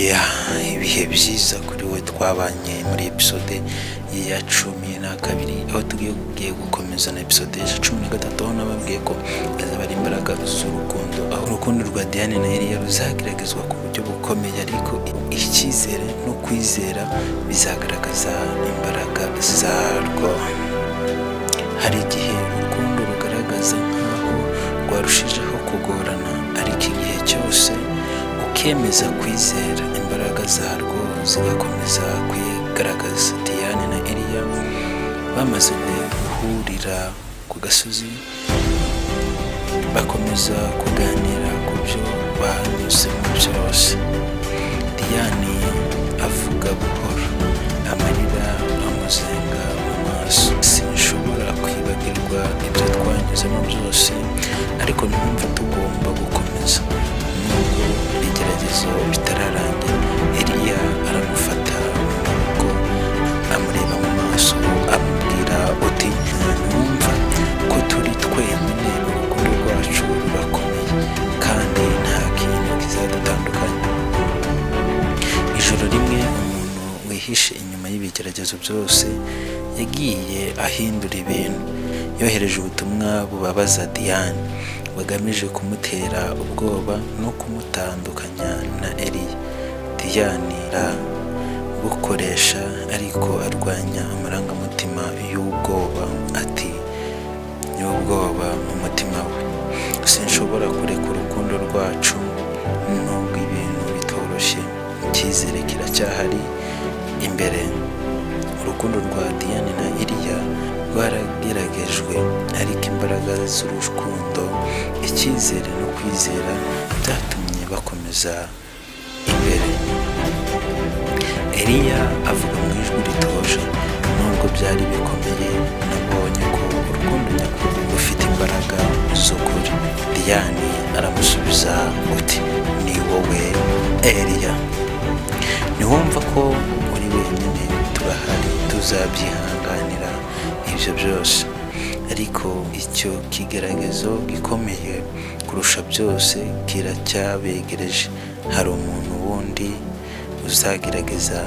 Yeah, ibihe byiza kuri we twabanye muri episode ya 12, aho tugiye gukomeza na episode ya 13, aho nababwiye ko azaba ari imbaraga z'urukundo, aho urukundo rwa Diane na Eliya ruzageragezwa ku buryo bukomeye, ariko icyizere no kwizera bizagaragaza imbaraga zarwo. Hari igihe urukundo rugaragaza nk'aho rwarushijeho kugorana, ariko igihe cyose ukemeza kwizera, imbaraga zarwo zigakomeza kwigaragaza. Diane na Eliya bamaze guhurira ku gasozi, bakomeza kuganira ku byo banyuzemo byose. Diane avuga buhoro, amarira amuzenga mu maso: "Sinshobora kwibagirwa ibyo twanyuzemo byose, ariko numva tugomba gukomeza nubwo ibigeragezo bitararangira." Eliya aramufata mu maboko, amureba mu maso, amubwira uti: "Numva ko turi twenyine, urukundo rwacu rurakomeye kandi nta kintu kizadutandukanya." Ijoro rimwe, umuntu wihishe inyuma y'ibigeragezo byose yagiye ahindura ibintu. Yohereje ubutumwa bubabaza Diane, bugamije kumutera ubwoba no kumutandukanya na Eliya. Diane bukoresha, ariko arwanya amarangamutima y'ubwoba, ati y'ubwoba mu mutima we: "Sinshobora kureka urukundo rwacu nubwo ibintu bitoroshye." Icyizere kiracyahari imbere. Urukundo rwa Diane na Eliya rwarageragejwe, ariko imbaraga z'urukundo, icyizere no kwizera byatumye bakomeza imbere. Eliya avuga mu ijwi rituje: "Nubwo byari bikomeye, nabonye ko urukundo nyakuri rufite imbaraga z'ukuri." Diane aramusubiza uti: "Ni wowe Eliya. Ntiwumva ko uri wenyine, turahari, tuzabyihanganira ibyo byose." Ariko icyo kigeragezo gikomeye kurusha byose kiracyabegereje. Hari umuntu wundi uzagerageza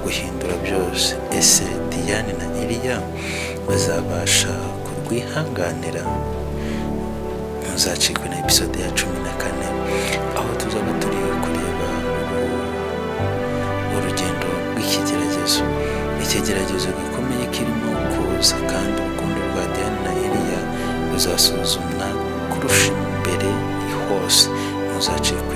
guhindura byose. Ese Diane na Eliya bazabasha kurwihanganira? Ntuzacikwe na episode ya 14, aho tuzaba turi kureba urugendo rw'ikigeragezo. Ikigeragezo gikomeye kirimo kuza, kandi urukundo rwa Diane na Eliya ruzasuzumwa kurusha imbere hose. Ntuzacikwe.